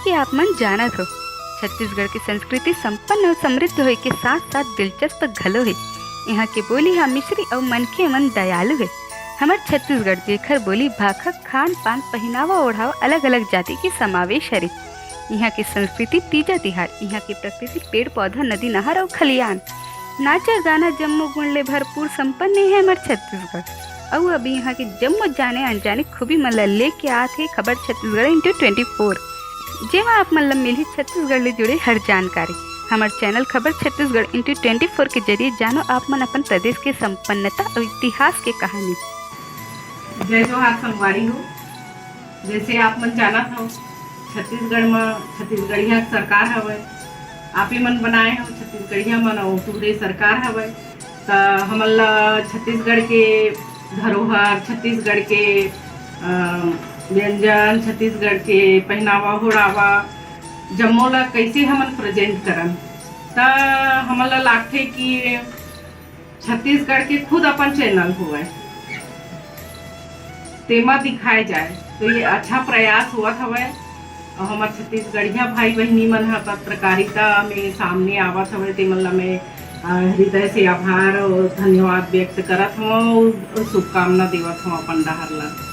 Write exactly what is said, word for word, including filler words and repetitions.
कि आप मन जानत हो, छत्तीसगढ़ के संस्कृति संपन्न अउ समृद्ध होए के साथ-साथ दिलचस्प घलो हे। इहाँ के बोली ह मिश्री अउ मनखे मन दयालु हे। हमर छत्तीसगढ़, जेखर बोली, भाखा, खान-पान, पहिनावा, ओढ़ावा अलग-अलग जाति के समावेश हरे। इहाँ के संस्कृति, तीजा तिहार, इहाँ के प्रकृति, पेड़-पौधा, नदी-नहर अउ खलियान, नाचा-गाना, जम्मो गुण ले भरपूर संपन्न हे हमर छत्तीसगढ़। अउ अब इहाँ के जम्मो जाने-अनजाने खूबी मन ल लेके आत हे खबर छत्तीसगढ़ into twenty four, जेमा आप मन ल मिलही छत्तीसगढ़ ले जुड़े हर जानकारी। हमर चैनल खबर छत्तीसगढ़ into twenty four के जरिए जानो आप मन अपन प्रदेश के संपन्नता अउ इतिहास के कहानी। जय जोहार संगवारी हो। जैसे आप मन जानत हो, छत्तीसगढ़ म छत्तीसगढ़िया के सरकार हवय, आप ही मन बनाए हो छत्तीसगढ़िया मन, अउ तुहरे सरकार हवय। त हमन ल छत्तीसगढ़ के धरोहर, छत्तीसगढ़ के, अ, व्यंजन, छत्तीसगढ़ के पहनावा ओढ़ावा, जम्मो ल कैसे हमन प्रेजेंट करन, त हमन ल लागथे कि छत्तीसगढ़ के खुद अपन चैनल होवय, तेमा दिखाए जाए। तो ये अच्छा प्रयास होवत हवय। अउ हमर छत्तीसगढ़िया भाई बहिनी मन ह पत्रकारिता में सामने आवत हवय, तेमन ल मैं, अ, हृदय से आभार अउ धन्यवाद व्यक्त करत हवं अउ शुभकामना देवत हवं अपन डहर ल।